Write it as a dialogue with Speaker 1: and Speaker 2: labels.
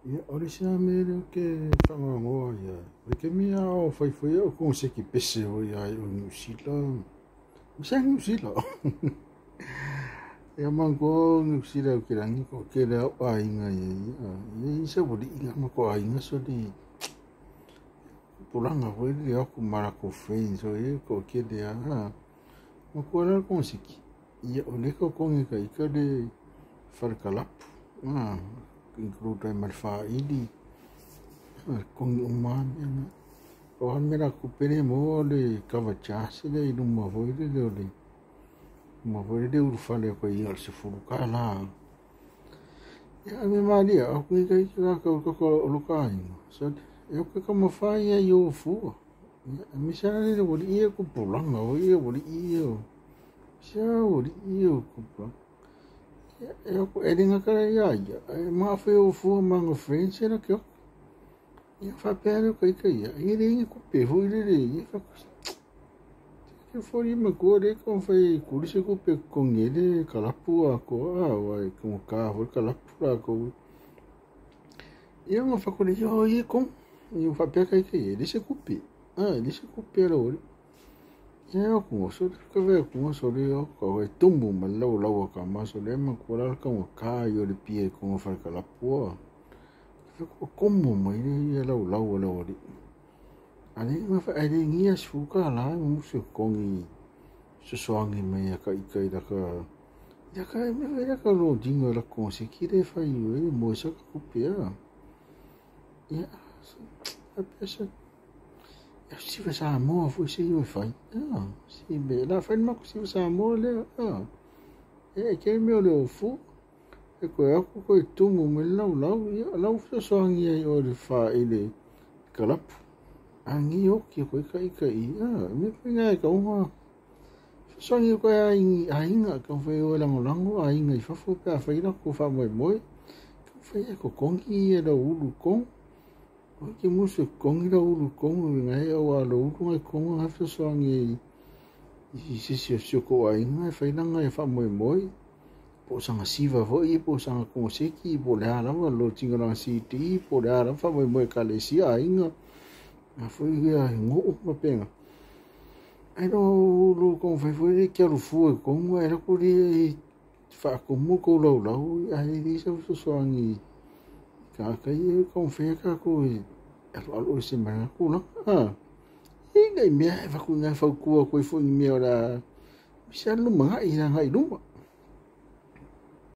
Speaker 1: Ia, o le isi lava mea lea ou te faanoanoa ai lava, o le taimi lava o fai foi au koneseti pese foi lava i o i Niu Sila, aemaise lava Niu Sila. Ia manatua o Niu Sila i Aukilani, toatele lava ou aiga i ai, e leai se aualii na ma matou aiga soli tupulaga foi lele o atu ma latou friends o ia toatele lava. Manatua la le koneseti, ia o lea e totogi e ta ita le fale kalapu, include ai ma le faaili, totogi uma lava mea na. Pau lava le mea o le a tupe lea e maua o le cover charge lea i luma foi lele o le luma foi lele e ulufale atu ai na o le $10. Ia ae mea malie lava, o atu nei ta ita tatou o lo ta aiga, sole, e o atu e taumafai lava e o fua. Ia, aemaise lava le aualii ia tupulaga foi ia aualii ia, aemaise lava aualii ia o tupulaga. Ia, e o atu, e le gata ia ia, ae manao foi e o fua ma ana friends ia latou te o atu. Ia faapea lea o ta ita ia, e leai ni tupe foi lele, ia fua matua lea e taumafai e tuli se tupe e totogi ai le kalapu atoa, aua e taugata foi le kalapu latou. Ia ona fai atu lea, ioe ia komu. Ia faapea ta ita ia, e leai se tupe. E leai se tupe a le aualii. Ia o atu sole, ka fai atu sole, o atu e tumu ma le laulau a tama sole, e manatua la le taugata ia o le pia i totonu o fale kalapu. Fai atu komu mai le laulau a le aualii. Ae le gia $10 e musu e totogi fesoasoani mai ia ta ita i laka ia ka mea foi laka lodging o laka koneseti lea e fai e moe sa ka tupe a. Ia, faapea se ia siva Samoa foi se i fai. Si me la fai ma siva Samoa lea. E ke mea o le ofu. E koe aku koe tumu mai le laulau, ia lau fesoasoani ai o le faaile kalapu. Agi oki koe ka ika i. Me foi ngai ka unga. Fesoasoani koe aiga ka fai o langolango aiga i fafo pe a fai la ko faamoemoe. Ka fai e kokongi ia lau ulu kongo. O ke musu e kokongi lau ulu kongo ngai au a lau ulu ngai kongo ngai fesoasoani i sisi o si o kou aiga e fai langa e faamoemoe. Po o sanga siva foi, po o sanga koneseti, po o le a lava lo tinga langa CD, po o le a lava faamoemoe ekalesia aiga. A foi ia ngoo ma penga. Ai lo lo ko fai foi le kia alu fua i kongo ai la ku le faakumu kou laulau ai le sa fesoasoani ka ka ia ko fai ka ko e alu alu se mai ku la. E ngai mea e faku ngai fautua koe foi ni mea o la misa luma ngai la ngai luma.